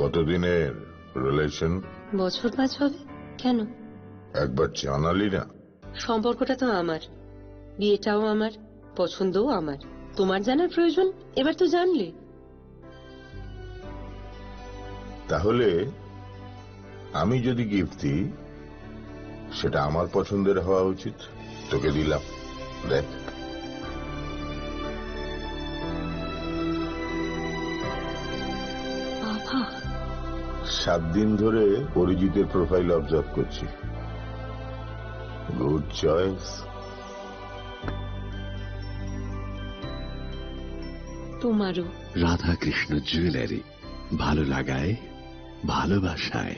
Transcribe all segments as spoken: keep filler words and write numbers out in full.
কতদিনের রিলেশন? বছর পাঁচ হবে। কেন? একবার জানালি না। সম্পর্কটা তো আমার, বিয়েটাও আমার, পছন্দও আমার। তোমার জানার প্রয়োজন? এবার তো জানলে। তাহলে আমি যদি গিফট দিই, সেটা আমার পছন্দের হওয়া উচিত। তোকে দিলাম, দেখ। বাবা। সাত দিন ধরে অরিজিতের প্রোফাইল অবজার্ভ করছি। Good choice. তোমারও। রাধাকৃষ্ণ জুয়েলারি, ভালো লাগায়, ভালোবাসায়।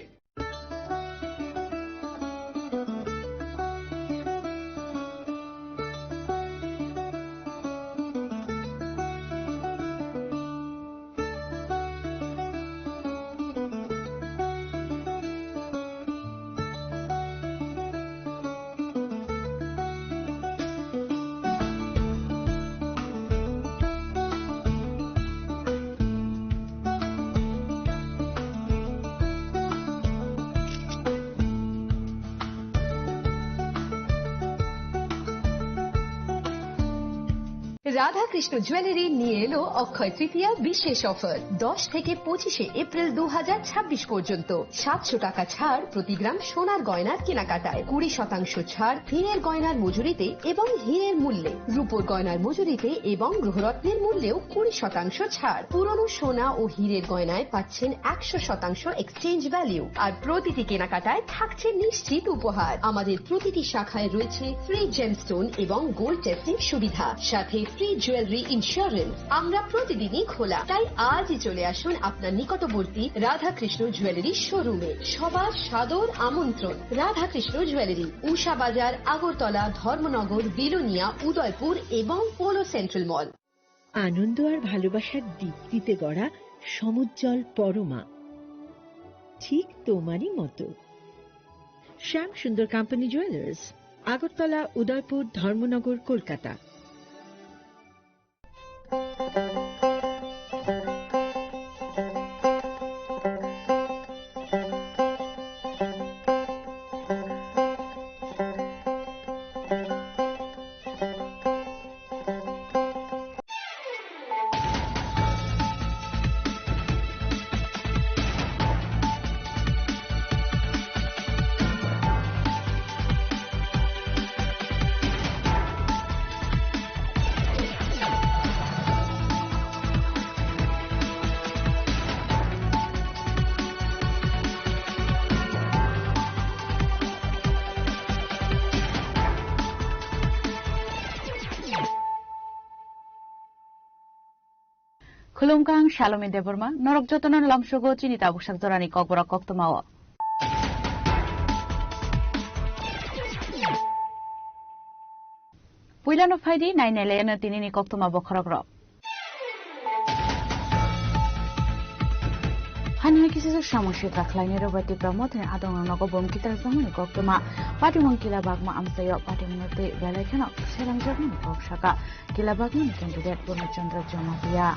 রাধাকৃষ্ণ জুয়েলারি নিয়ে এলো অক্ষয় তৃতীয়া বিশেষ অফার। দশ থেকে পঁচিশে এপ্রিল দু হাজার ছাব্বিশ পর্যন্ত সাতশো টাকা ছাড় প্রতি গ্রাম সোনার গয়নার কেনাকাটায়, কুড়ি শতাংশ ছাড় হীরের গয়নার মজুরিতে এবং হীরের মূল্যে, রূপোর গয়নার মজুরিতে এবং গ্রহরত্নের মূল্যেও কুড়ি শতাংশ ছাড়। পুরনো সোনা ও হীরের গয়নায় পাচ্ছেন একশো শতাংশ এক্সচেঞ্জ ভ্যালু, আর প্রতিটি কেনাকাটায় থাকছে নিশ্চিত উপহার। আমাদের প্রতিটি শাখায় রয়েছে ফ্রি জেমস্টোন এবং গোল্ড টেস্টিং সুবিধা, সাথে ফ্রি জুয়েলারি ইন্স্যুরেন্স। আমরা প্রতিদিনই খোলা, তাই আজই চলে আসুন আপনার নিকটবর্তী রাধাকৃষ্ণ জুয়েলারি শোরুমে। সবার সাদর আমন্ত্রণ। রাধাকৃষ্ণ জুয়েলারি, উষা বাজার, আগরতলা, ধর্মনগর, বিলোনিয়া, উদয়পুর এবং পোলো সেন্ট্রাল মল। আনন্দ আর ভালোবাসার দীপ্তিতে গড়া সমুজ্জ্বল পরমা, ঠিক তোমারই মতো। শ্যাম সুন্দর কোম্পানি জুয়েলার্স, আগরতলা, উদয়পুর, ধর্মনগর, Kolkata. Khulumkha, ang Salome Debbarma, norok jotono lamsogo chini tabuksak jorani kokborok koktwmao. Puilano phaidi, nainailaino tinini koktwma bokhorokrok. Hani hai kisa samung sitra khlainai rok bai Tipra Mothani adong nogo bom kitar jangmani koktwma. Patimung Kila Bagma amchaio patimung twi belai kheno serang jagmani kok saka. Kila Bagmani candidate Purna Chandra Jamatia.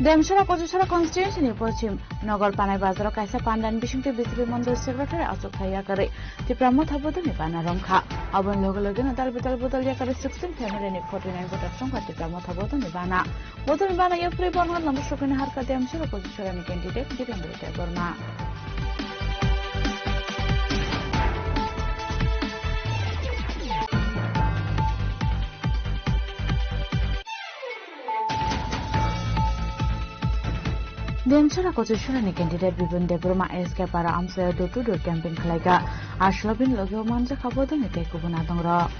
Demsora Kochusora constituency ni Pochim Nogor Panai Bazar o kaisa pandani bisingtwi B J P mondol secretary achuk khai yakarwi Tipra Motha bodolni bana romkha. Aboni loge loge no dal bidal bodol yakarwi sixteen February ni forty nine voter chongkha Tipra Motha bodolni bana. Bodolni bana yakarwi borno lama sokini harkha Demsora Kochusora ni candidate Birendra Debbarma. Demsora Kochusora ni candidate Bipin Debbarma S K Para amchaio door to door campaign khlaikha. Aswlabini logi o manjakha bodolni tei kubun adongrok.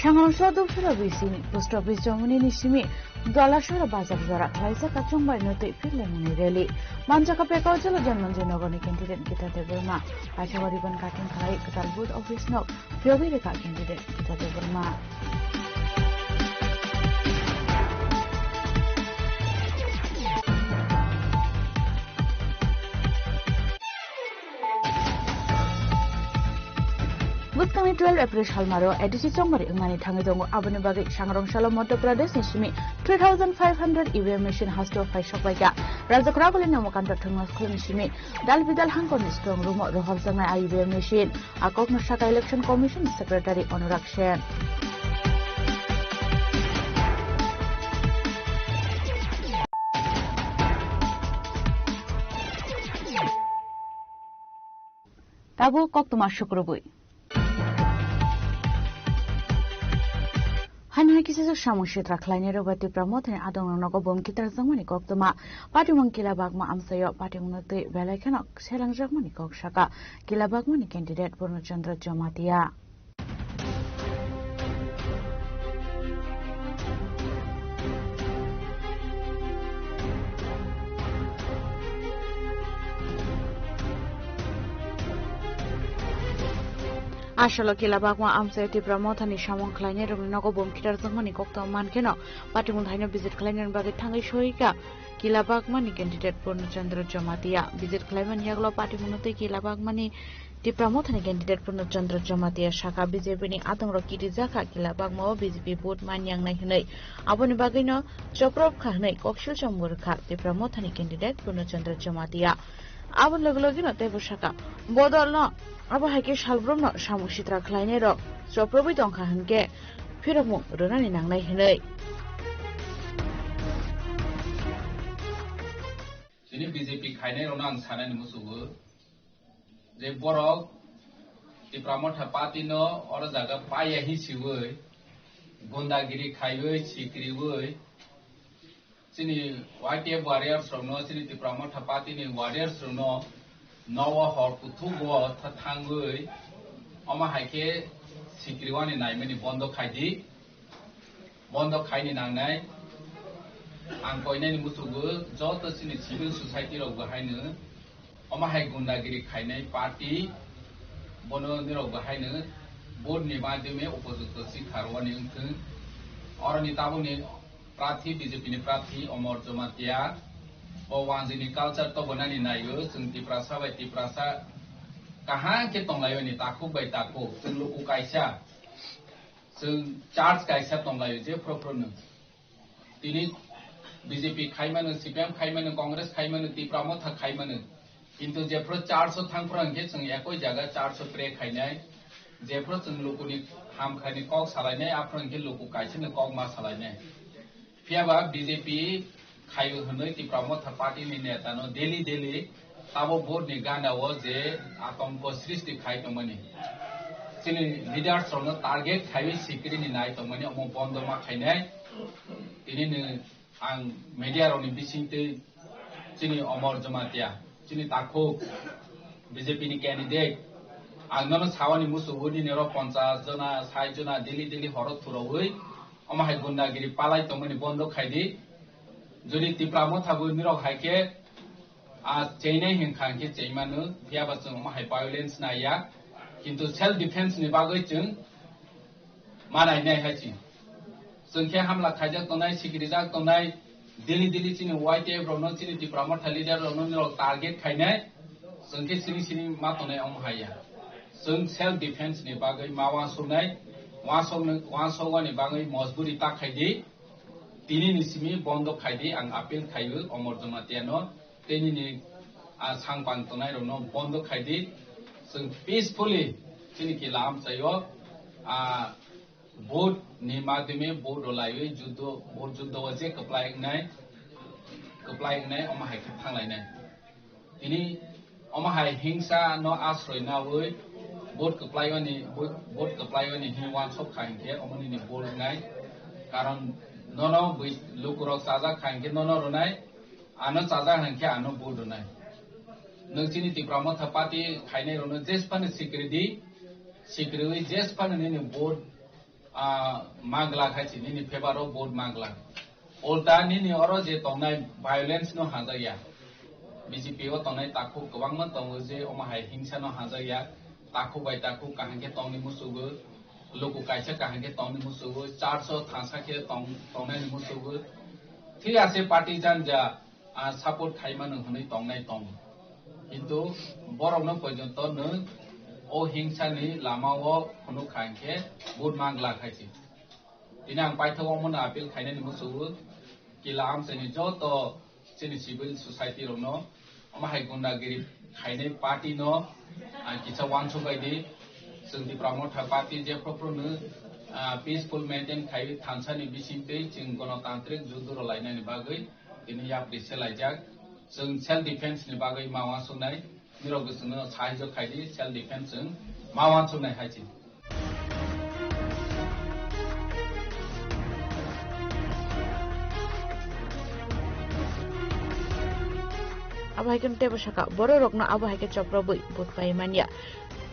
Sangrong Sodopura bisini post office jomoni ni simi Dolasora bazar jora khlaijak kachung bai no tei phirle mani rally. Manjaka pekao jalo Janmanjay Nogor ni candidate Gita Debbarma. Aisawari ban kating khlai kwtal booth office no pyobi reka candidate Gita Debbarma. Bwskangni twelve April salmaro A D C chongmari wngmani thangwi tongo. Aboni bagwi sangrong salo Madhya Pradesh ni simi three thousand five hundred E V M machine hasteo phai sokbaikha. Rajakhor Aguli ni Umakanta Thwngnaskol ni simi dal bidal hangkor ni strong room o rohorjaknai E V M machine. A kokno sakha Election Commission Secretary Anurag Sen. Tabuk koktwma sukrubwi. Haino hai kisa samung sitra khlainai rok bai Tipra Mothani adongrok nogo bom kitarjakmani koktwma. Patimung Kila Bagma amchaio patimungno twi belai kheno selengjakmani kok saka Kila Bagmani candidate Purno Chandra Jamatia. Asolo Kila Bagma amchaio Tipra Mothani samung khlainai rokni nogo bom kitarjakmani koktwma mankheno patimung thaino visit khlainani bagwi thangwi soika Kila Bagmani candidate Purno Chandra Jamatia. Visit khlaimani yagulo patimungno tei Kila Bagmani Tipra Mothani candidate Purno Chandra Jamatia saka B J P ni adongrok kirijakha Kila Bagmao B J P vote manyangnai hwnwi. Aboni bagwino choprobkha hwnwi koksil chongbo rwkha Tipra Mothani candidate Purno Chandra Jamatia. Aboni logi logino teibo saka, bodolno abo hai khe salbrumno samung sitra khlainairok choprobwi tongkha hwnkhe phirokmung rwnani nangnai hwnwi. Chini B J P khainairokno ang sanani muchungo je borok Tipra Motha Party no oro jaga paiya hi siwi, gundagiri khaiwi, sikriwi, chini Y T F warriors rokno, chini Tipra Motha Party ni warriors rokno nogo hor kuthugo tha-, thangwi omo hai khe sikriwani naimani bondo khaidi. Bondo khaini nangnai. Ang koinani muchungo joto chini civil society rok bo haino omo hai gundagiri khainai party bono nirok bo haino vote ni madhyome upojukto sikha rwani wngthwng. Oroni tabukni prarthi B J P ni prarthi Omor Jamatia bo wanjwini culture tobonani naio chwng Tiprasa bai Tiprasa kaham khe tonglaio ni takhuk bai takhuk chwng luku kaisa. Chwng church kaisa tonglaio, jephru phruno. Tini B J P khaimano, C P M khaimano, Congress khaimano, Tipra Motha khaimano. Kintu jephru church o thangphru hwnkhe chwng ekoi jaga church o pray khainai. Jephru chwng lukuni hamkhaini kok salainai, aphru hwnkhe luku kaisano kok ma salainai. Phiyaba B J P khaio hwnwi Tipra Motha Party ni neta no daily daily tabo vote ni gana o je atomko srishti khai tongmani. Chini leaders rok no target khaiwi sikiri ni nai tongmani omo bondo ma khainai. Tini ni ang media rok ni bising twi chini Omor Jamatia, chini takhuk B J P ni candidate, ang nono sawani musugo nini oro ponchas jona, sait jona daily daily horo thurawi omo hai gundagiri palai tongmani bondo khaidi. Jodi Tipra Motha bo nirok hai khe, a, cheinai hinkha hinkhe cheimano, phiyaba chwng omo hai violence naiya. Kintu self defense ni bagwi chwng manai nai hai chwng. Chwng khe hamla khaijak tongnai, sikirijak tongnai, daily daily chini Y T F rokno, chini Tipra Motha leader rokno nirok target khainai. Chwng khe sini sini ma tongnai omo hai ya. Chwng self defense ni bagwi ma uansuknai, uansuknai, uansukmani bagwi mojburi ta khaidi. Tini ni simi bondo khaidi, ang appeal khaio Omor Jamatia no, tei nini, ah, sangpang tongnai rokno bondo khaidi. Chwng peacefully chini kila amchaio, ah, vote ni madhyome vote rwlaiwi juddo, vote juddo o je kwplai wngnai, kwplai wngnai omo hai khe thanglainai. Tini omo hai hingsa no asroi nawi vote kwplaiwani, vote, vote kwplaiwani hin uansuk kha hinkhe omo nini vote wngnai. Karon nono bui lukurok chajak kha hinkhe nono rwnai, ano chajak hinkhe ano vote rwnai. Nwng chini Tipra Motha Party khainai rokno jesphano sikiri di, sikiriwi jesphano nini vote Ah, magla khai si nini favor o vote magla. Ulta nini oro je tongnai violence no hajakya. B J P o tongnai takhuk kwbangma tongo je omo hai hingsa no hajakya. Takhuk bai takhuk kaham khe tongni musugo. Luku kaisa kaham khe tongni musugo. Church o thansa khe tong-, tongnai ni musugo. Thik ase party janja, ah, support khai mano hwnwi tongnai tongo. Kintu borokno porjonto nwng o hingsani lama o phunuk kha hinkhe vote magla khai si. Tini ang paithak omono appeal khainani musugo, kila amchaini joto chini civil society rokno, omo hai gundagiri khainai party no, ah, kisa uansuk bai di. Chwng Tipra Motha party jephru phru no, ah, peaceful maintain khai thansani bisingtwi chwng gonotantrik juddo rwlainani bagwi tini yapri selaijak. Chwng self defense ni bagwi ma uansuknai. Nirok bwswngno sahajyo khaidi, self defense chwng ma uansuknai hai se. Abo hai khe teibo sakha, bororokno abo hai khe choprobwi vote pai manya.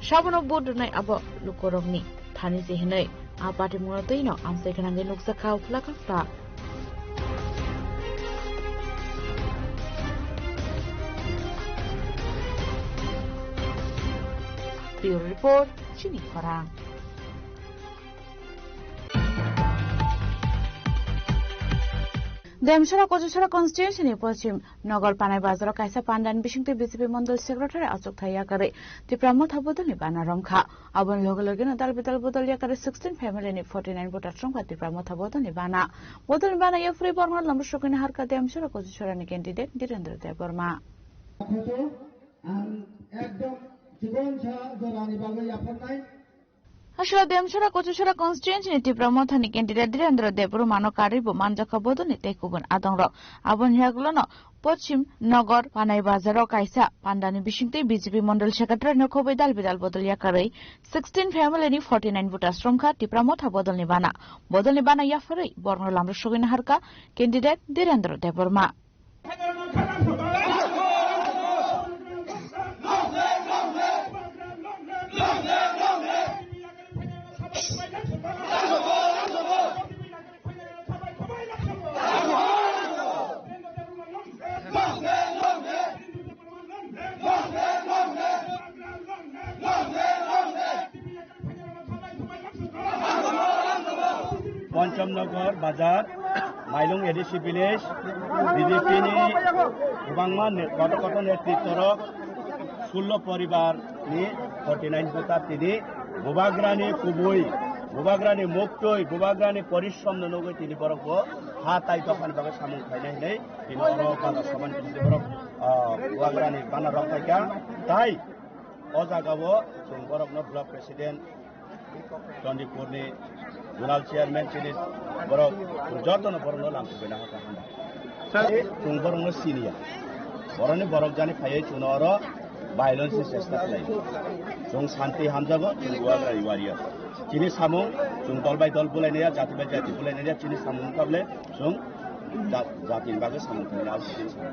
Sabono vote rwnai abo lukurokni thani se hinwi. A patimungno twino amchai gwnangwi nukjakha uphla kha phla. Bureau Report, Chini Khorang. Demsora Kochusora constituency ni Pochim Nogor Panai Bazar o kaisa pandani bisingtwi B J P Mondol Secretary achukthai yakarwi Tipra Motha bodolni bana romkha. Aboni loge loge no dal bidal bodol yakarwi sixteen family ni forty nine voter romkha Tipra Motha bodolni bana. Bodolni bana yaphurwi borokno lamrok sokwi naharkha Demsora Kochusora ni candidate Dhirendra Debbarma. Ang ekdom jibon sa jorani bagwi yaphornai. Aswk Demsora Kochusora constituency ni Tipra Motha ni candidate Dhirendra Debbarma no karwi bo manjakha bodolni tei kubun adongrok. Aboni yagulono Pochim Nogor Panai Bazar o kaisa pandani bisingtwi B J P Mondol Secretary no khobwi dal bidal bodol yakarwi sixteen family ni forty nine voters romkha Tipra Motha bodolni bana. Bodolni bana yaphurwi borokno lamrok sogwi naharkha candidate Dhirendra Debbarma. Ponchamnagar Bazar, Mailung A D C Village, B J P ni kwbangma ne-, kotor kotor netritworok sullo poribar ni forty nine voter tini Bubagrani kubui, Bubagrani muktwi, Bubagrani porishrom no nugwi tini borok bo ha tai dophani bagwi samung khainai hinwi tini oro bana saman tini borok, ah, Bubagrani bana rok phaikha. Tai o jaga o chwng borokno block president, Chandipur ni zonal chairman chini borok jotono borokno lamsogwi nahakha hwnba. Sir. Chwng borokno siniya. Borokni borok jani phaiwi chwngno oro violence ni chesta khlai. Chwng santi hamjago, chwng Bubagrani warrior. Chini samung, chwng dol bai dol bulainaya, jati bai jati bulainaya, chini samung wngkha bole, chwng ja-, jatini bagwi samung khlai.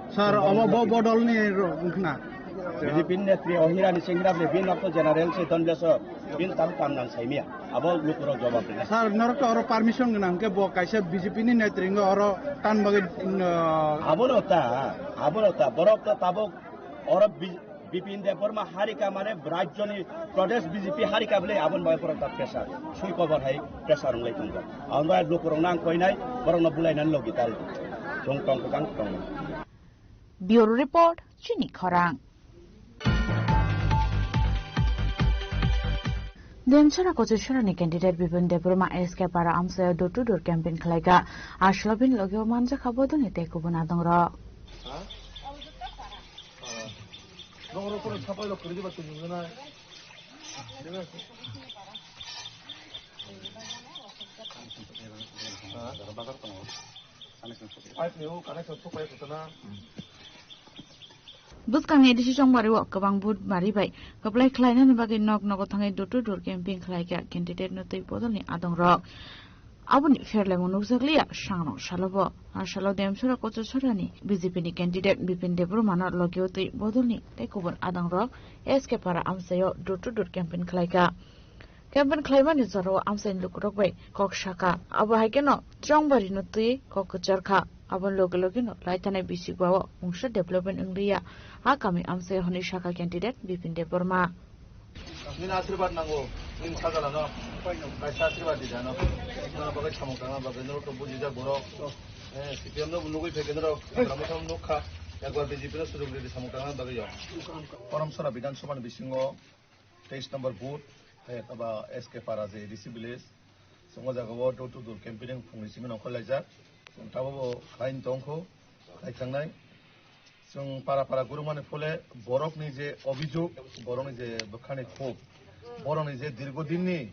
Sir, obo bo bodolni ro-, wngkhna? B J P ni netri Ohirani Singh Rabni, bini nok to general se don bleso, bini tam tam nang saimia. Abo lukurok jawab rina. Sir, norok to oro permission gwnang hwnkhe bo kaisa B J P ni netri wngwi oro tan bagwi, uh, Abono ta, abono ta, borok to tabuk oro B-, Bipin Debbarma harika mane rajyoni Pradesh B J P harika bole aboni bagwi borok ta pressure, sui kobor hai pressure wnglai tongkha. Aboni bagwi lukurok nang koinai, borokno bulainani logi tari. Chwng tong kwchang tong. Bureau Report, Chini Khorang. Demchara Kochusarani candidate Bipin Debbarma S K Para amchaio door to door campaign khlaikha. Aswk bini logi o manjakha bodolni tei kubun adongrok. Bwskangni A D C chongbario kwbang vote bari bai kwplai khlainani bagwi nok nogo thangwi door to door campaign khlaikha candidate no twi bodolni adongrok. Aboni pherlaimung nukjakliya sangrong salobo. A salo Demsora Kochusorani B J P ni candidate Bipin Debbarmano logio twi bodolni tei kubun adongrok S K Para amchaio door to door campaign khlaikha. Campaign khlaimani jorao amchaini lukurok bai kok saka. Abo hai kheno chongbari no twi kok kwchar kha. Aboni loge loge no laithanai bisi gwao mungsa development wng liya. A kami amchai hwnwi saka candidate Bipin Debbarma. Nini asirwad nango, nini sajala no. Kaisa asirwad di jano. Nang bagwi samung tangna bagwi norok to bujijak borok. Eh, C P M no nugwi phaikhe norok, Hagrama thang nukha. Ekbar B J P no sujok ridi samung tangna bagwi yo. Korom Sora Bidhan Sabha ni bisingo teis number booth, hai kaba S K Para je A D C village. Chwng o jaga o door to door campaigning phungni simi nongkhor laijak. Chwng tabuk bo khlaini tongkho, khlai thangnai. Chwng para para gurumani phole borokni je obhijog, borokni je bwkhani khub, borokni je dirgo dinni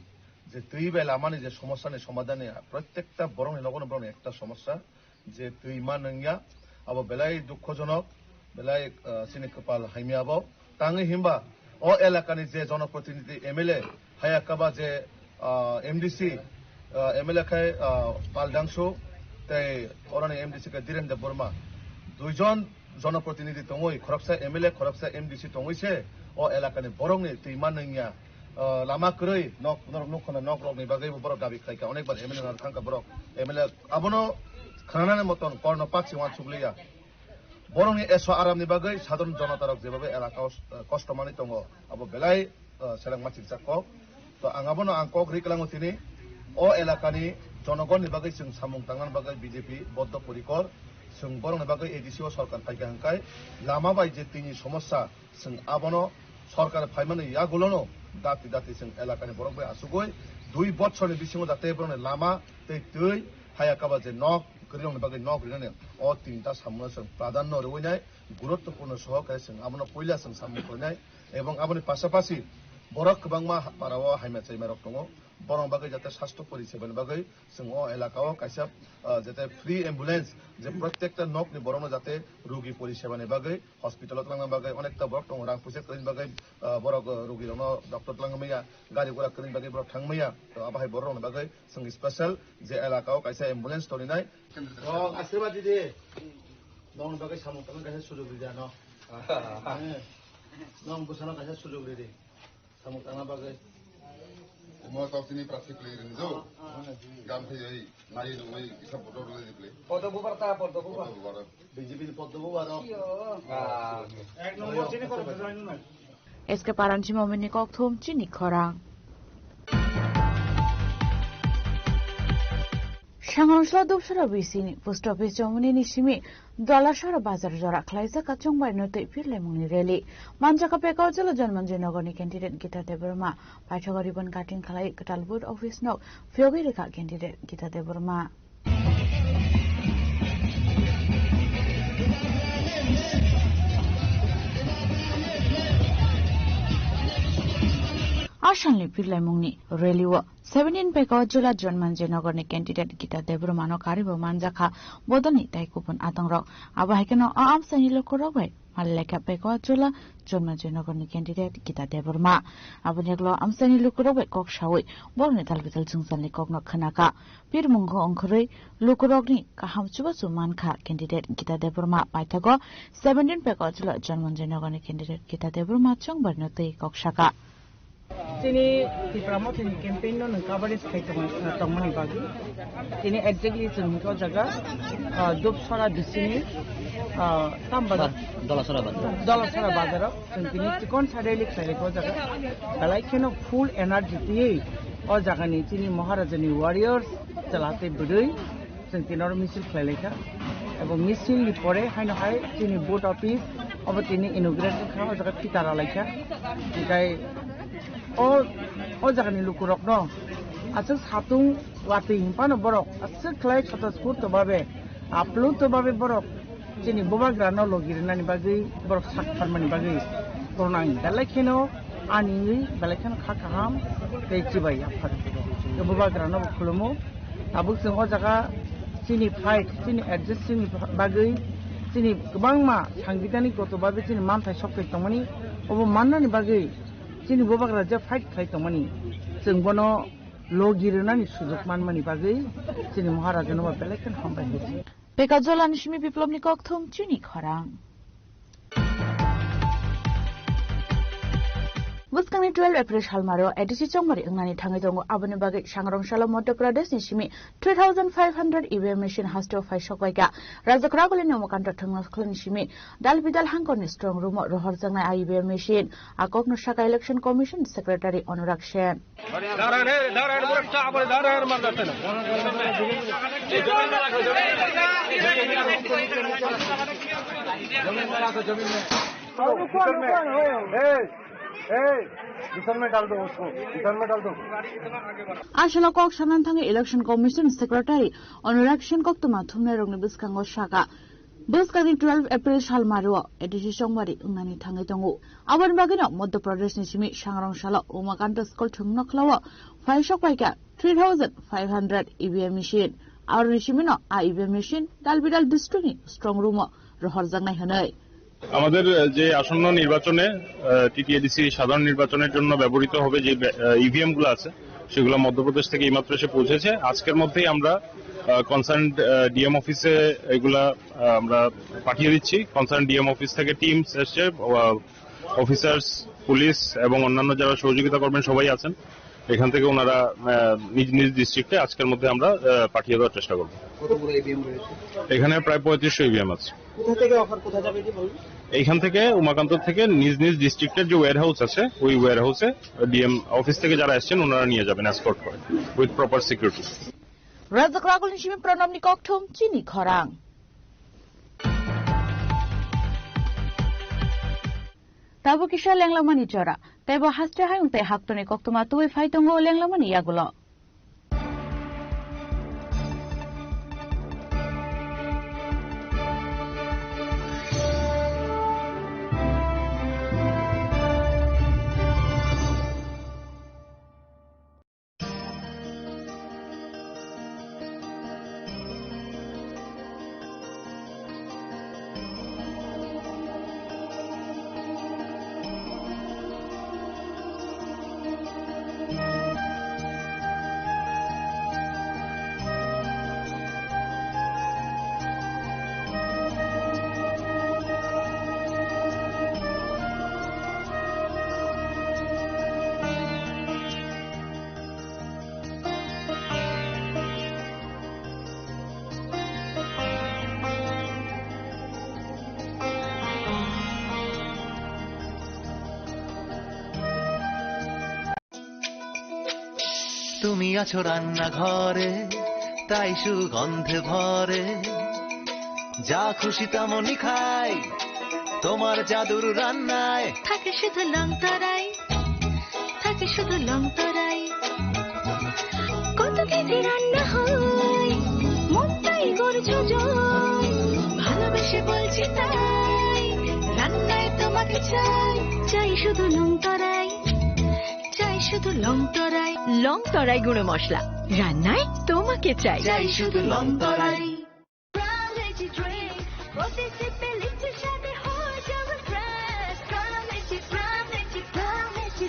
je twi bai lamani je somossani somadhanni, prottekta borokni nogo no borokni ekta somossa, je twi ma nungya, abo belai dukhojonok, belai, ah, chini kwpal hamya abo. Tangwi himba o elakani je jonoprotinidhi M L A, haya kaba je, ah, M D C, ah, M L A khai, ah, Pal Dangsu, tei oroni M D C khe Dhiren Debbarma. Duijon jonoprotinidhi tongwi, khoroksa M L A, khoroksa M D C tongwi se o elakani borokni twi ma nungya. Ah, lama kwrwi nok, norok nukho na nok rokni bagwi bo borok dabi khlaikha, onekbar M L A no thangkha borok. M L A abono khnanani moton korno pakchi uansukliya. Borokni eso aramni bagwi sadharon jonotarok jebagwi elaka o, eh, kosto manwi tongo, abo belai, eh, seleng machikjak kok. To ang abono ang kok ri klango tini, o elakani jonogonni bagwi chwng samung tangnani bagwi B J P boddo porikor, chwng borokni bagwi A D C o sorkar phaikha hwnkhe lama bai je tini somossa, chwng abono sorkar phaimani yagulono dati dati chwng elakani borok bai achugwi dui botsorni bisingo jate borokni lama tei twi haya kaba je nok kwrwirokni bagwi nok rinani o tinta samungno chwng pradhanno rwinai, guruttopurno soho khe chwng abono puila chwng samung khlainai, ebong aboni pasapasi borok kwbangma ha-, parao hamya chaimarok tongo, borokni bagwi jate sastho porisebani bagwi chwng o elakao kaisa, ah, jate free ambulance je prottekta nokni borokno jate rugi porisebani bagwi hospital o twlangna bagwi onekta borok tongo, rang puisa kwrwini bagwi, ah, borok, ah, rugirokno doctor twlangna maya, gari gura kwrwini bagwi borok thang maya, to abo hai borokni bagwi chwng special je elakao kaisa ambulance toninai. Rok asirwad di de. Nong bagwi samung tangna kaisa sujok ridi ano. Eh, nong bwsano kaisa sujok ridi. Samung tangna bagwi. Omo tok tini prasi kwlwi rini jo. Gam thai oi, nai nungwi kisa photo rwlai di kwlwi. Photo bubar ta, photo bubar. Photo bubar. B J P ni photo bubar. Iyo. Ah. Ek number chini korok join nai. S K Paransi Momini kokthum chini khorang. Sangrongchla Dopsara B C ni post office chomoni ni simi Dolasara bazar jora khlaijak kachung bai no tei phirlaimungni rally. Manjaka Pekao jila Jonmanjay Nagarni candidate Gita Debbarma. Paithakgo ribbon cutting khlai kwtal booth office no phiyogwi rikha candidate Gita Debbarma. A salni phirlaimungni rally o seventeen Pekao jila Jonmanjay Nagarni candidate Gita Debbarmano karibo manjakha bodolni tei kubun atongrok. Abo hai kheno a amchaini lukurok bai Malilekha Pekao jila Jonmanjay Nagarni candidate Gita Debbarma. Aboni ulo amchaini lukurok bai kok sawi borokni tal bital jwngjalni kokno khwnakha. Pirmungkho ongkhorwi lukurokni kaham chubachu mankha candidate Gita Debbarma. Paithago seventeen Pekao jila Jonmanjay Nagarni candidate Gita Debbarma chwngbarino twi kok saka. Chini Tipra Mothani campaign no nwng coverage khai tong-, tongmani bagwi. Chini exactly chwng hwnkhe o jaga, ah, Dopsara bisini, ah, tam bazar. Ba-, Dolasara bazar. Dolasara bazaro chwng tini chikon sa rally khlai o jaga. Belai kheno full energy twiwi o jagani chini Maharajani warriors, chwla tei bwrwi. Chwng tini oro misil khlai laikha. Abo misil ni pore haino hai chini board office obo tini inaugurate wngkha, o jaga phita ra laikha. Hinkhe o, o jagani lukurokno aswk satung watwi hinphano borok aswk khlai swtosphurto babe, aplutto babe borok chini bubagrano logi rwnani bagwi, borok sak pharmani bagwi khulumnai. Belai kheno ani wngwi belai kheno kha kaham tei chibai aphar. Bubagrano bo khulumo. Tabuk chwng o jaga chini fight, chini adjust chini bagwi, chini kwbangma sangbidanik goto bagwi chini manthai sok tongmani, obo mannani bagwi chini bubagra je fight khlai tongmani, chwng bono logi rwnani sujuk manmani bagwi chini Maharajano bo belai kheno hambai hoi. Pekao jilani simi Biplobni kokthum chini khorang. Bwskangni twelve April salmaro A D C chongmari wngnani thangwi tongo. Aboni bagwi sangrong salo Madhya Pradesh ni simi three thousand five hundred E V M machine hasteo phai sokbaikha. Rajak Raguli ni Umakanta Thwngnakhwlani simi dal bidal hangkorni strong room o rohorjaknai a E V M machine. A kokno sakha Election Commission Secretary Anurag Sen. Aswk kok sanani thangwi Election Commission Secretary Anurag Sen koktwma thumnairokni bwskango sakha, bwskangni twelve April salmaro A D C chongmari wngnani thangwi tongo. Aboni bagwino Madhya Pradesh ni simi sangrong salo Umakanta School Thwngnakhwlao phaisok paikha three thousand five hundred E V M machine. Aroni simino a E V M machine dal bidal district ni strong room o rohorjaknai hwnwi. আমাদের, আহ, যে আসন্ন নির্বাচনে, আহ, টিটিএডিসি সাধারণ নির্বাচনের জন্য ব্যবহৃত হবে যে ব্যা-, আহ, ইভিএম গুলো আছে, সেগুলো মধ্যপ্রদেশ থেকে এইমাত্র এসে পৌঁছেছে। আজকের মধ্যেই আমরা, আহ, কনসার্ন, আহ, ডিএম অফিসে এগুলা, আহ, আমরা পাঠিয়ে দিচ্ছি। কনসার্ন ডিএম অফিস থেকে টিমস এসছে, আহ, অফিসার্স, পুলিশ এবং অন্যান্য যারা সহযোগিতা করবেন সবাই আছেন। এখান থেকে ওনারা, আহ, নিজ নিজ ডিস্ট্রিক্টে আজকের মধ্যে আমরা, আহ, পাঠিয়ে দেওয়ার চেষ্টা করব। কতগুলো ইভিএম রয়েছে? এখানে প্রায় পঁয়ত্রিশশো ইভিএম আছে। কোথা থেকে অফার, কোথা যাবে এটি বলুন? এইখান থেকে উমাকান্ত থেকে নিজ নিজ ডিস্ট্রিক্টের যে ওয়্যারহাউস আছে, ওই ওয়্যারহাউসে ডিএম অফিস থেকে যারা আসছেন ওনারা নিয়ে যাবেন এসকর্ট করে, with proper security. Rajak Ragul ni simi Pranab ni kokthum chini khorang. Tabuk kisa lenglamani jora. Teibo haste hayung tei haktoni koktwma tubui phai tongo lenglamani yagulo. তুমি আছো রান্নাঘরে, তাই সুগন্ধে ভরে। যা খুশি তেমনই খাই, তোমার জাদুর রান্নায়। থাকে শুধু লং তরাই, থাকে শুধু লং তরাই। কত কেজি রান্না হয়, মনটাই করছো জয়। ভালোবেসে বলছি তাই, রান্নায় তোমাকে চাই, চাই শুধু লং তরাই। চাই শুধু লং তরাই, লং তরাই গুঁড়ো মশলা, রান্নায় তোমাকে চাই। চাই শুধু লং তরাই। Pram Energy Drink, প্রতি সিপে লিচুর স্বাদে হয়ে যাবে fresh। Pram Energy, Pram Energy,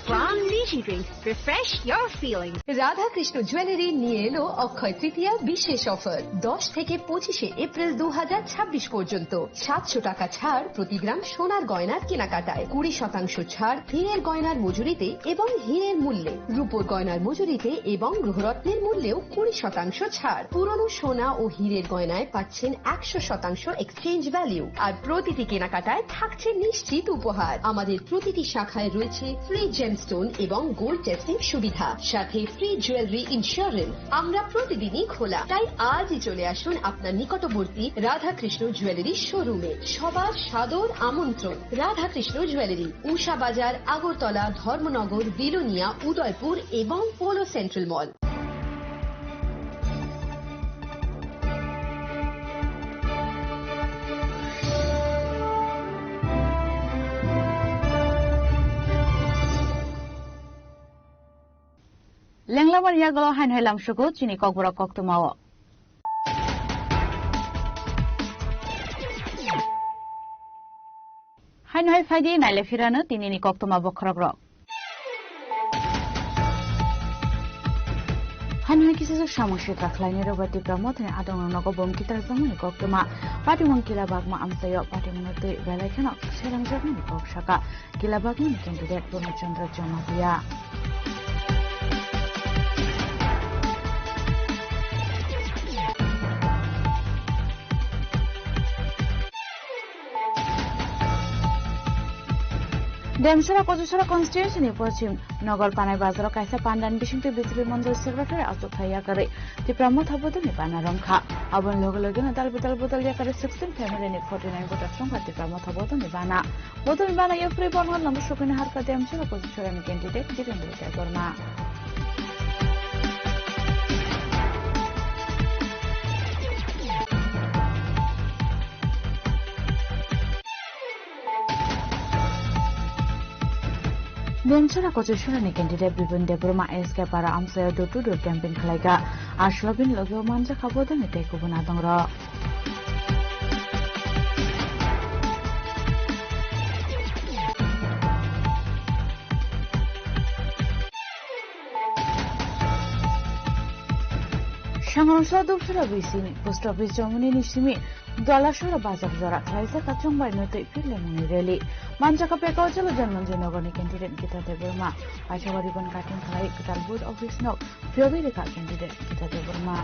Pram Energy Drink। Refresh your feeling। Radhakrishna jewellery নিয়ে এলো অক্ষয় তৃতীয়া বিশেষ অফার। দশ থেকে পঁচিশে এপ্রিল দু হাজার ছাব্বিশ পর্যন্ত সাতশো টাকা ছাড় প্রতি গ্রাম সোনার গয়নার কেনাকাটায়, কুড়ি শতাংশ ছাড় হীরের গয়নার মজুরিতে এবং হীরের মূল্যে, রূপোর গয়নার মজুরিতে এবং গ্রহরত্নের মূল্যেও কুড়ি শতাংশ ছাড়। পুরনো সোনা ও হীরের গয়নায় পাচ্ছেন একশো শতাংশ এক্সচেঞ্জ ভ্যালু, আর প্রতিটি কেনাকাটায় থাকছে নিশ্চিত উপহার। আমাদের প্রতিটি শাখায় রয়েছে ফ্রি জেমস্টোন এবং গোল্ড টেস্টিং সুবিধা, সাথে ফ্রি জুয়েলারি ইন্স্যুরেন্স। আমরা প্রতিদিনই খোলা, তাই আজই চলে আসুন আপনার নিকটবর্তী রাধাকৃষ্ণ জুয়েলারি শোরুমে। সবার সাদর আমন্ত্রণ। রাধাকৃষ্ণ জুয়েলারি, উষা বাজার, আগরতলা, ধর্মনগর, বিলোনিয়া, উদয়পুর এবং polo central mall. Lenglamani yagulo haino hai lamsugo chini kokborok koktwmao. Haino hai phaidi naile phirano tinini koktwma bokhorokrok. Haino hai kisa jak samung swi kakhlainai rok bai Tipra Mothani adongrok nogo bom kitar jakmani koktwma. Patimung Kila Bagma amchaio patimungno twi belai kheno serangjakmani kok saka. Kila Bagmani candidate Purna Chandra Jamatia. Demsora Kochusora constituency ni Pochim Nogar Panai Bazar o kaisa pandani bisingtwi B J P Mondol Secretary achuk thai yakarwi Tipra Motha bodolni bana romkha. Aboni loge loge no dal bidal bodol yakarwi sixteen family ni forty nine voters romkha Tipra Motha bodolni bana. Bodolni bana yakarwi borno lama sokini harkha Demsora Kochusora ni candidate Dhirendra Debbarma. Demsora Kochusora ni candidate Bipin Debbarma S K Para amchaio door to door campaign khlaikha. Aswlabini logi o manjakha bodolni tei kubun adongrok. Sangrongsa Dupsura bisini post office chomoni ni simi Dolasora bazar jora khlaijak kachung bai no tei pirle muni rally. Manjaka pekao chalo Janmanjay Nagar ni candidate Gita Debbarma. Achawa ribbon cutting khlai kwtal booth office no phiyogwi rikha candidate Gita Debbarma.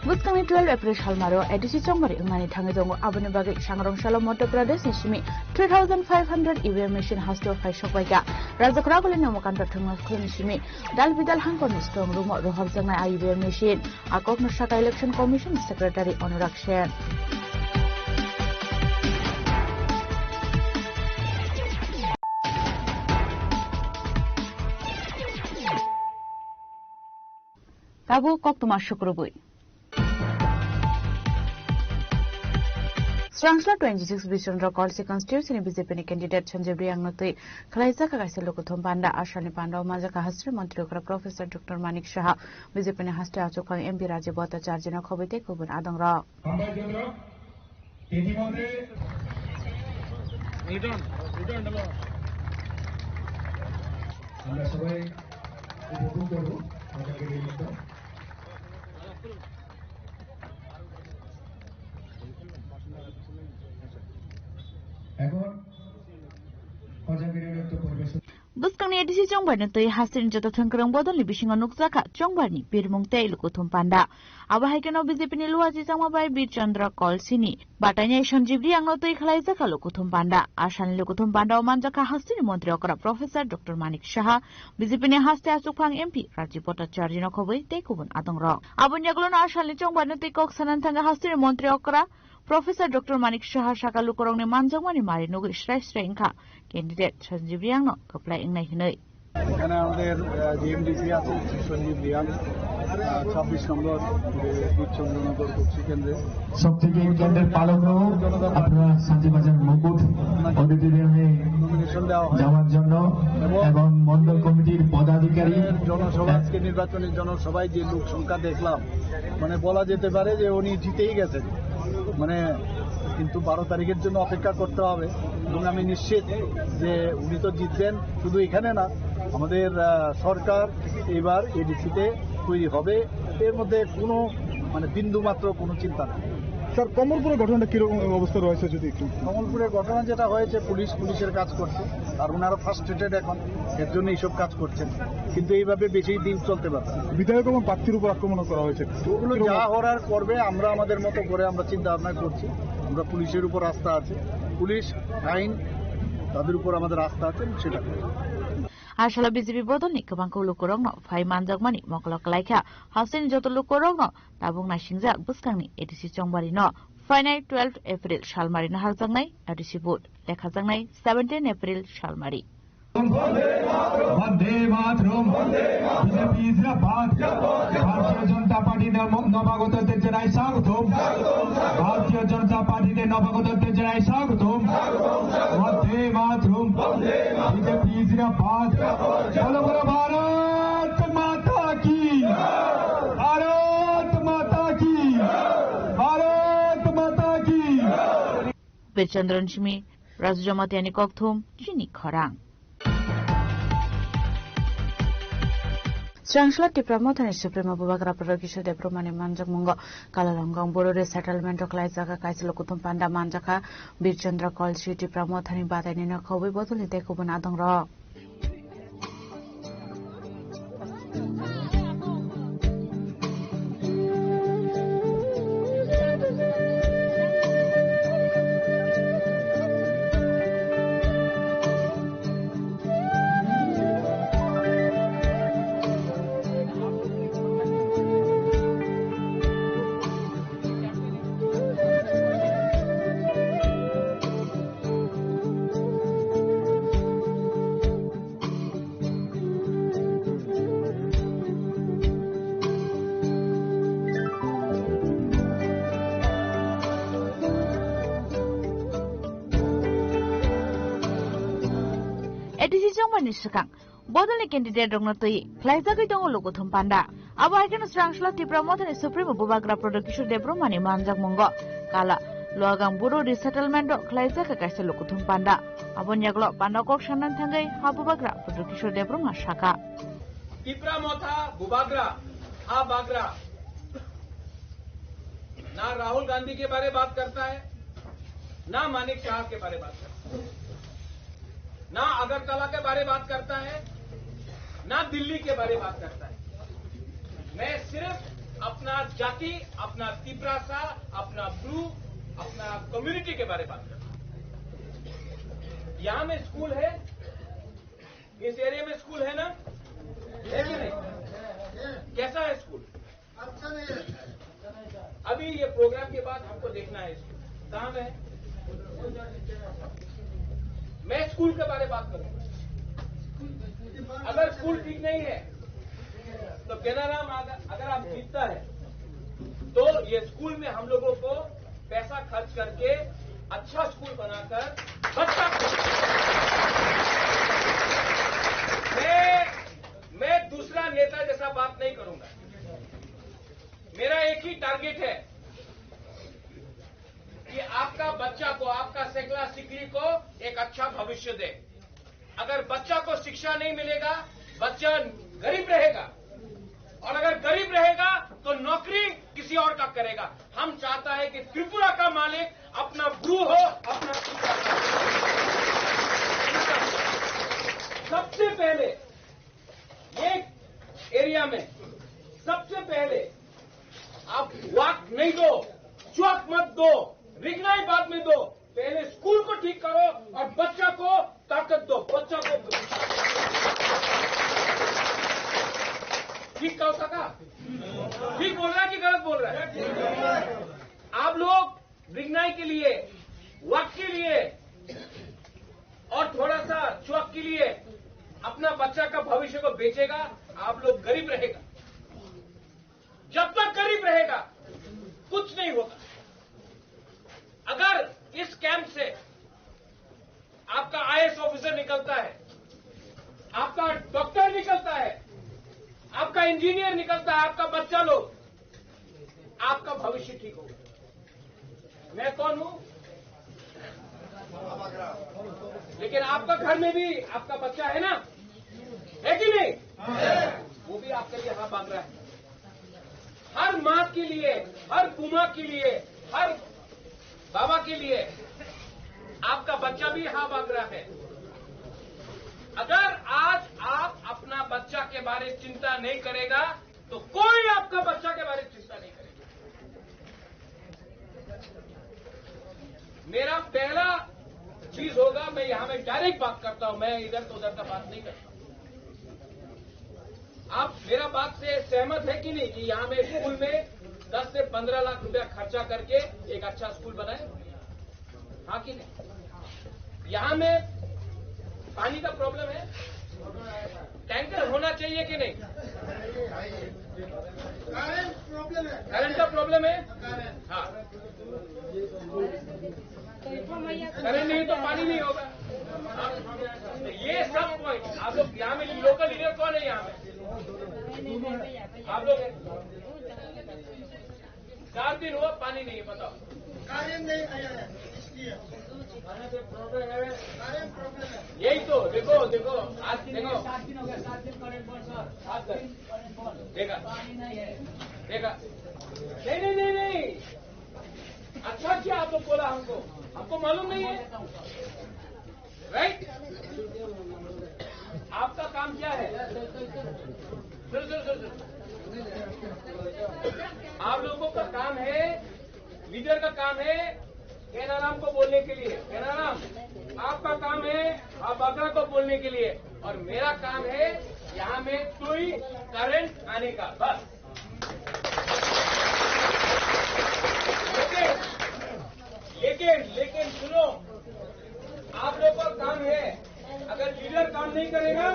Bwskangni twelve April salmaro A D C chongmari wngnani thangwi tongo. Aboni bagwi sangrong salo Madhya Pradesh ni simi three thousand five hundred E V M machine hasteo phai sokbaikha. Rajakhor Agulini Umakanta Thwngnakhulni simi dal bidal hangkorni strong room o rohorjaknai a E V M machine. A kokno saka Election Commission Secretary Anurag Sen. Tabuk koktwma sukrubwi. Srangsla twenty six Bishondra Kolsi constituency ni B J P ni candidate Sanjib Riyang no twi khwlaijak kaisa lukuthum panda. Asalni panda o manjakha hasteni montri okra Professor Doctor Manik Saha, B J P ni haste achukphang M P Rajiv Bhattacharjee no khobwi tei kubun adongrok. আমরা সবাই উপভোগ করব। এখন পর্যায়ে পরিবেশন Bwskangni A D C chongbarni twi hasteni joto thwngkwrwng bodolni bisingo nukjakha chongbarni birmung tei lukuthum panda. Abo hai kheno B J P ni luachi changma bai Bir Chandra Kolsini batainai Sanjib Riyangno twi khwlaijakha lukuthum panda. Asalni lukuthum panda o manjakha hasteni montri okra Professor Doctor Manik Saha, B J P ni haste achukphang M P Rajiv Bhattacharjee no khobwi tei kubun adongrok. Aboni yagulono asalni chongbarni twi kok sanani thangkha hasteni montri okra Professor Doctor Manik Saha saka lukurokni manjakmani mari nugwi srai srai wngkha candidate Sanjib Riyangno kwplai wngnai hwnwi. এখানে আমাদের, আহ, ডিএমডিসি আছে, সঞ্জীব রিয়াং, আহ, ছাব্বিশ নম্বর, আহ, বীরচন্দ্রনগর কক্সি কেন্দ্রে। সব থেকে কেন্দ্রের পালক রোগ, আপনারা শান্তিবাজার মুকুট অডিটোরিয়ামে নমিনেশন দেওয়া হয়। যাওয়ার জন্য এবং এবং মণ্ডল কমিটির পদাধিকারী জনসভা, আজকে নির্বাচনী জনসভায় যে লোক সংখ্যা দেখলাম, মানে, বলা যেতে পারে যে উনি জিতেই গেছেন। মানে, কিন্তু বারো তারিখের জন্য অপেক্ষা করতে হবে এবং আমি নিশ্চিত যে উনি তো জিতবেন শুধু এখানে না, আমাদের, আহ, সরকার এবার এডিসিতে তৈরি হবে, এর মধ্যে কোনো, মানে, বিন্দু মাত্র কোনো চিন্তা নেই। স্যার, কমলপুরের ঘটনাটা কিরকম অবস্থা রয়েছে যদি একটু? কমলপুরের ঘটনা যেটা হয়েছে, পুলিশ পুলিশের কাজ করছে, আর ওনারা ফ্রাস্ট্রেটেড এখন, এর জন্য এইসব কাজ করছেন, কিন্তু এইভাবে বেশি দিন চলতে পারবে না। বিধায়ক এবং প্রার্থীর উপর আক্রমণ করা হয়েছে। ওগুলো যা করার করবে, আমরা আমাদের মতো করে আমরা চিন্তা ভাবনা করছি। আমরা পুলিশের উপর আস্থা আছে, পুলিশ আইন তাদের উপর আমাদের আস্থা আছে, সেটা করবে। Asala B J P bodolni kwbangkuk lukurokno phai manjakmani mokolo kwlaikha. Hasteni joto lukurokno tabuk naisingjak bwskangni A D C chongbarino phainai twelve April salmarino harjaknai A D C vote lekhajaknai seventeen April salmari. Vande Mataram. B J P zindabad. Bharatiya Janata Party ne mo-, nobagoto te janai swagotom. Bharatiya Janata Party ne nobagoto te janai swagotom. Vande Mataram. B J P zindabad. Bolo bolo Bharat Mata ki. Bharat Mata ki. Chandran Simi, Raju Jamatia ni kokthum, chini khorang. Srangsla Tipra Mothani Supremo Bubagra Prodo Kishore Debbarma ni manjakmungo Kalalonggong Boro Resettlement o khlaijak kaisa lukuthum panda manjakha. Bir Chandra Kolsi Tipra Mothani badaini nokha wi bodolni tei kubun adongrok. A D C chongmani swkang bodolni candidate rokno twi khlaijagwi tongo lukuthum panda. Abo hai kheno Srangsla Tipra Mothani Supremo Bubagra Prodo Kishore Debbarmani manjakmungo Kala Luagang Boro Resettlement o khlaijak kaisa lukuthum panda. Aboni yagulo panda kok sanani thangwi ha Bubagra Prodo Kishore Debbarma sakha. Tipra Motha Bubagra, ha Bagra, na Rahul Gandhi ke bare baat karta hai, na Manik Shah ke bare baat karta hai, na Agartala ke bare baat karta hai, na Delhi ke bare baat karta hai. Main sirf apna jati, apna Tiprasa, apna Bru, apna community ke bare baat karta hai. Yahan mein school hai, is area mein school hai na? Hai ki nahi? Kaisa hai school? Acha nahi hai. Abhi ye program ke baad humko dekhna hai isko. Kahan hai? Main school ke bare baat karunga. Agar school theek nahi hai, to Kanaram agar, agar aap jeetta hai, to ye school mein hum logon ko paisa kharch karke achha school banaakar bachcha ko, main, main dusra neta jaisa baat nahi karunga. Mera ek hi target hai ki aapka bachcha ko, aapka sikla sikli ko ek achha bhavishya de. Agar bachcha ko shiksha nahi milega, bachcha gareeb rahega. Aur agar gareeb rahega, to naukri kisi aur ka karega. Hum chahta hai ki Tripura ka malik apna Bru ho, apna Tripura ka. Sabse pehle ye area mein sabse pehle aap wak nahi do, chuak mat do, rignai baad mein do. Pehle school ko theek karo aur bachcha ko taakat do, bachcha ko. Theek kaha tha? Theek bol raha hai ki galat bol raha hai? Aap log rignai ke liye, wak ke liye aur thoda sa chuak ke liye apna bachcha ka bhavishya ko bechega, aap log gareeb rahega. Jab tak gareeb rahega, kuch nahi hoga. Agar is camp se aapka I A S officer nikalta hai, aapka doctor nikalta hai, aapka engineer nikalta hai, aapka bachcha log, aapka bhavishya theek hoga. Main kaun hoon? Lekin aapka ghar mein bhi aapka bachcha hai na? Hai ki nahi? Wo bhi aapke liye ha Bagra hai. Har maa ke liye, har buma ke liye, har baba ke liye aapka bachcha bhi ha Bagra hai. Agar aaj aap apna bachcha ke baare chinta nahi karega, to koi aapka bachcha ke baare chinta nahi karega. मेरा पहला चीज होगा, मैं यहाँ में डायरेक्ट बात करता हूँ, मैं इधर तो उधर का बात नहीं करता। आप मेरा बात से सहमत है कि नहीं कि यहाँ में स्कूल में दस से पन्द्रह लाख रुपया खर्चा करके एक अच्छा स्कूल बनाए? हाँ कि नहीं? यहाँ में पानी का प्रॉब्लम है, टैंकर होना चाहिए कि नहीं? करंट प्रॉब्लम है। करंट का प्रॉब्लम है। हाँ, करंट नहीं तो पानी नहीं होगा। हाँ, ये सब पॉइंट आप लोग, यहाँ में लोकल लीडर कौन है यहाँ में? आप लोग, चार दिन हुआ पानी नहीं है, बताओ। करंट नहीं आया है, इसलिए। यही तो, देखो, देखो, आज देखो। सात दिन हो गया, सात दिन करंट बंद, सर। सात दिन करंट बंद। देखा। पानी नहीं है। देखा। नहीं, नहीं, नहीं, नहीं। अच्छा किया आप लोग बोला हमको, हमको मालूम नहीं है। राइट? आपका काम क्या है? सुन, सुन, सुन, सुन। आप लोगों का काम है, लीडर का काम है केनाराम को बोलने के लिए, केनाराम, आपका काम है बागरा को बोलने के लिए, और मेरा काम है यहाँ में तुई करंट आने का, बस। लेकिन, लेकिन, लेकिन सुनो, आप लोग का काम है, अगर लीडर काम नहीं करेगा,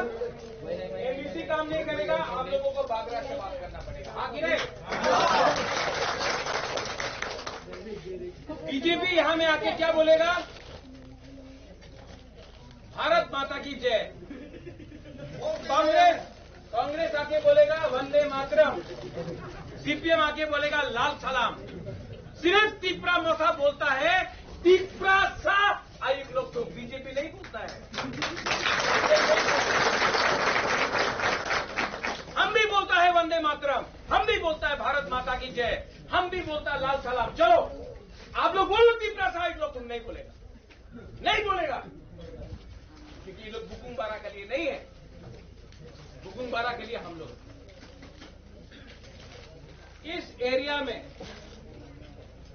एमडीसी काम नहीं करेगा, आप लोगों को बागरा से बात करना पड़ेगा, हाँ कि नहीं? बीजेपी यहाँ में आके क्या बोलेगा? भारत माता की जय। कांग्रेस, कांग्रेस आके बोलेगा वंदे मातरम, सीपीएम आके बोलेगा लाल सलाम। सिर्फ तिप्रा मोसा बोलता है, तिप्रा सा। आयुष लोग तो बीजेपी नहीं बोलता है। हम भी बोलता है वंदे मातरम, हम भी बोलता है भारत माता की जय, हम भी बोलता है लाल सलाम। चलो, आप लोग बोलो, तिप्रा सा आयुष लोग तुम नहीं बोलेगा। नहीं बोलेगा, क्योंकि ये लोग बुकुम बारा के लिए नहीं है, बुकुम बारा के लिए हम लोग। इस एरिया में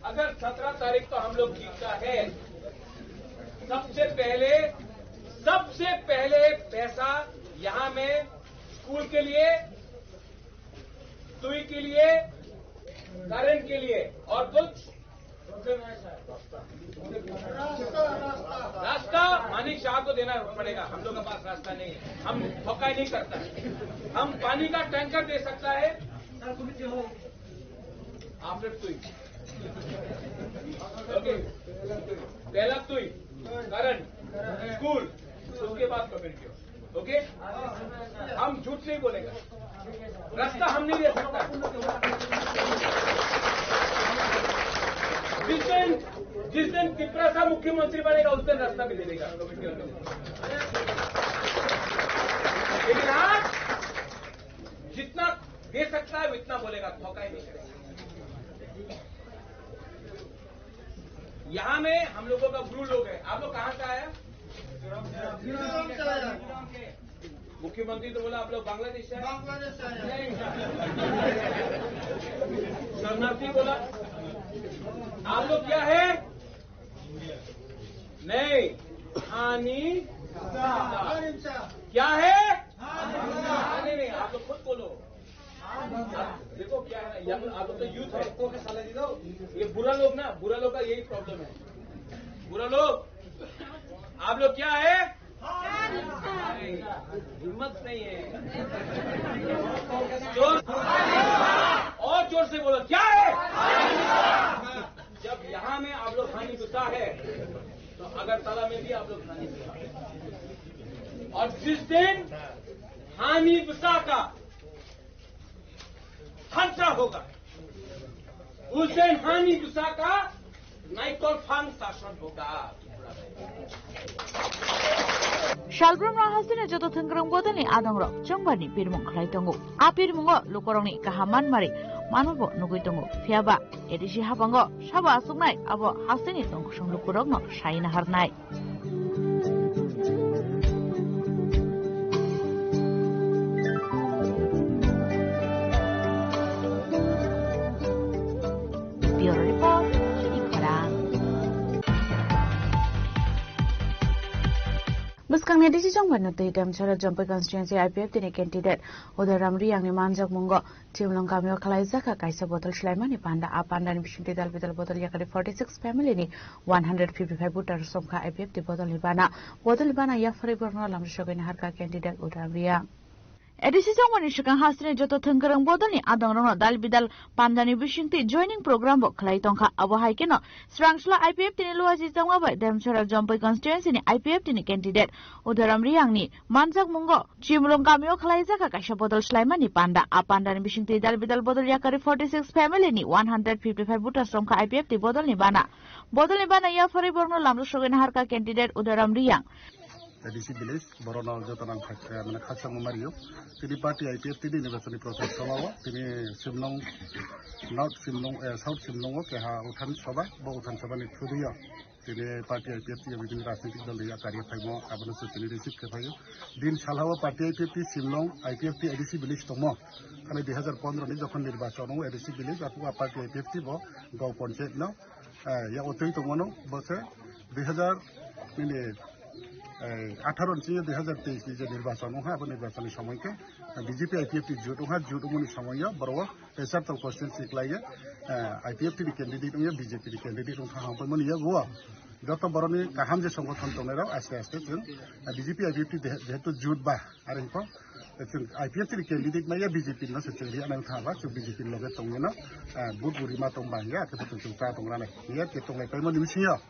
अगर सत्रह तारीख को हम लोग जीतता है, सबसे पहले, सबसे पहले पैसा यहाँ में स्कूल के लिए, सुई के लिए, करंट के लिए और कुछ रास्ता मानिक शाह को देना पड़ेगा। हम लोग के पास रास्ता नहीं है, हम ठोकाई नहीं करता है। हम पानी का टैंकर दे सकता है। After two, okay, पहला तुई, करंट, स्कूल, उसके बाद कमेंट किया। ओके, हम झूठ नहीं बोलेगा, रास्ता हम नहीं दे सकता। जिस दिन, जिस दिन तिप्रा सा मुख्यमंत्री बनेगा, उस दिन रास्ता भी दे देगा। लेकिन आज जितना दे सकता है, उतना बोलेगा, धोखा ही नहीं करेगा। यहाँ में हम लोगों का ब्रू लोग है। आप लोग कहाँ से आया? मुख्यमंत्री तो बोला आप लोग बांग्लादेश से आए? बांग्लादेश से आए। शरणार्थी बोला। आप लोग क्या है? नहीं, हानि। क्या है? नहीं, नहीं, आप लोग खुद बोलो। देखो क्या है, यंग, आप लोग तो यूथ है। ये बुरा लोग ना, बुरा लोग का यही प्रॉब्लम है। बुरा लोग, आप लोग क्या है? नहीं, हिम्मत नहीं है। जोर, और जोर से बोलो, क्या है? जब यहाँ में आप लोग हानि गुस्सा है, तो अगरतला में भी आप लोग हानि गुस्सा है। और जिस दिन हानि गुस्सा का खर्चा होगा, उस दिन हानि गुस्सा का नाइकल फांग शासन होगा। Salbrum rok hasteni joto thwngkwrwng bodolni adongrok chwngbarni pirmung khlai tongo. A pirmungo lukurokni kaham manmari manobo nugwi tongo. Phiya ba A D C habango sabo achuknai abo hasteni tongkusung lukurokno sai naharnai. Bureau Report, Chini Khorang. Bwskangni decision bai no twi Damchara Jompai constituency I P F T ni candidate Udaram Riyang ni manjak mungo Chimlong kamio khwlaijak kha kaisa bodol swlaimani panda. A pandani bisingtwi dal bidal bodol yakari forty six family ni one hundred fifty five voter songkha I P F T bodol ni bana. Bodol ni bana yapharwi borokno lamsogwi naharkha candidate Udaram Riyang. A D C chongmani swkang hasteni joto thwngkwrwng bodolni adongrokno dal bidal pandani bisingtwi joining program bo khlai tongkha. Abo hai kheno Srangsla I P F T ni Luaji chongma bai Demchara Jompui constituency ni I P F T ni candidate Udaram Riyangni manjakmungo Chimlong kamio khlaijak kaisa bodol swlaimani panda. A pandani bisingtwi dal bidal bodol yakari forty six family ni one hundred fifty five voters romkha I P F T bodolni bana. Bodolni bana yapharwi borokno lamrok sogwi naharkha candidate Udaram Riyang. A D C village, borokno joto nang khak-, eh, mane khakchangma mario. Tini party I P F T ni nirbachani prochar sabha o, tini Simlong, North Simlong, eh, South Simlong o keha uthan sabha, bo uthan sabha ni thudui o tini party I P F T ni bini rajnitik dol ya kari phaimo, abono se tini receive khe phaio. Din salha o party I P F T Simlong, I P F T A D C village tongmo. Khani dui hazar pondro ni jokhon nirbachon o A D C village, apu a party I P F T bo gaon panchayat no, eh, ya otwi tongmano, bo se dui hazar nini, eh, atharo ni sini dui hazar teis ni je nirbachon wngkha, abo nirbachon ni somoi khe B J P I P F T jut wngkha, jut wngmani somoi o borok o Pechartal constituency kwlai o, eh, I P F T ni candidate wngya, B J P ni candidate wngkha, hampai mani yago o. Joto borok ni kaham je songothon tongnai rok aste aste chwng, eh, B J P I P F T je-, jehetu jut ba, are wngkha, chwng I P F T ni candidate maya B J P no se chwng ri anang thangba, chwng B J P ni loge tongwi no, eh, vote bo rima tong ba hiya, khe chwng chwng cha tong ranai. Hiya khe tonglai paimani bisingo.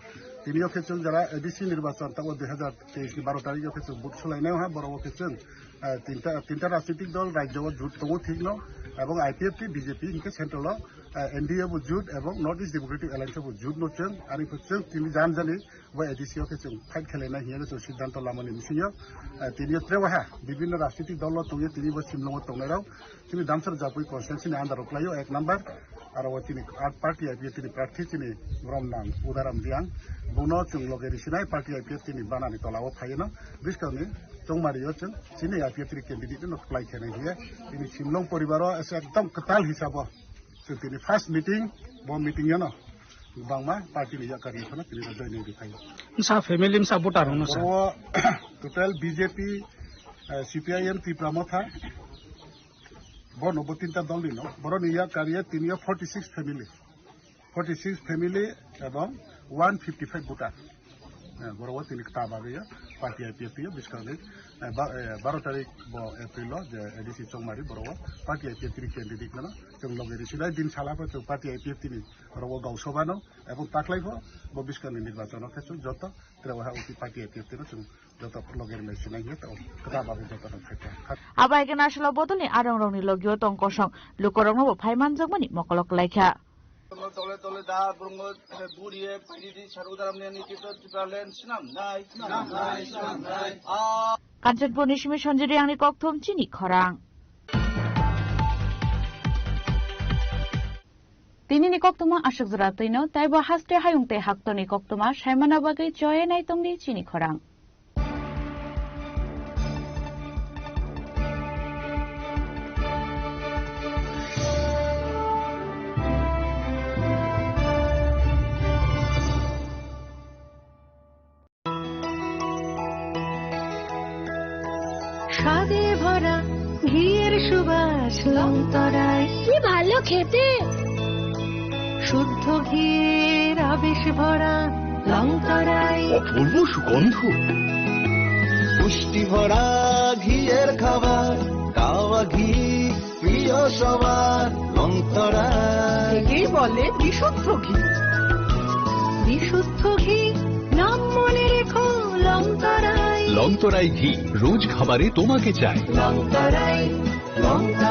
Tini o khe chwng jara A D C nirbachon, tabo dui hazar teis ni baro tarik o khe chwng vote solainai ha, borok o khe chwng, eh, tinta, tinta rajnitik dol rajyo o jut tongo thik no, ebong I P F T, B J P hinkhe central o, eh, N D A bo jut ebong North East Democratic Alliance bo jut no chwng, ani khe chwng tini jan jani bo A D C o khe chwng fight khelainai hiya khe chwng siddhanto lamani bisingo, eh, tini o trewaha bibhinno rajnitik dol o tongwi tini bo Simlong o tongnai rok, chini Damsara Japui constituency ni under o kwlaio ek number, aro o chini art party I P F T ni prarthi chini Bromnang Udaram Riang, bono chwng loge risinai party I P F T ni banani tola o phaiwi no bwskang ni chongmari o chwng chini I P F T ni candidate no kwlai khenai hiya, chini Simlong poribar o ekdom kwtal hisab o chwng tini first meeting, bo meeting o no bangma party ni yakari phano tini joining ri phai. Msa family msa voter no sa. Oro total B J P, eh, C P I M Tipra Motha, Bono bo tinta dol ni no. Boroni yak kariya tini ya forty six family. Forty six family ebong one fifty five voter. Eh, borok o tini kta bagwi ya, party I P F T ya, bwskang ni, eh, ba-, eh, baro tarik bo April o je A D C chongmari borok o party I P F T ni candidate no chwng loge risinai din sala pho chwng party I P F T ni borok o gausabano ebong taklai pho bo bwskang ni nirbachon o khe chwng joto tre waha uti party I P F T no chwng joto loge rwlai sinai hiya tao kwtal bagwi joto rok khaikha. Abo hai khe Nasala bodolni arongrokni logio tong kosong lukurokno bo phai manjakmani mokol o kwlaikha. Tole tole da brungo buriye paidi di saru daram ne ni kito Tipraland sinam nai, sinam nai, sinam nai. Ah. Kanchanpurni simi Sanjay Riyangni kokthum chini khorang. Tinini koktwma aswk jora twino, taibo haste hayung tei haktorni koktwma saimana bagwi choye nai tongdi chini khorang. স্বাদে ভরা ঘিয়ের সুবাস লংতরাই। কি ভালো খেতে! শুদ্ধ ঘিয়ের আবেশ ভরা লংতরাই। অপূর্ব সুগন্ধ। পুষ্টি ভরা ঘিয়ের খাবার, কাওয়া ঘি প্রিয় সবার লংতরাই। একেই বলে বিশুদ্ধ ঘি। বিশুদ্ধ ঘি, নাম মনে রেখো লংতরাই। লংতরাই ঘি, রোজ খাবারে তোমাকে চাই। লংতরাই, লংতরাই।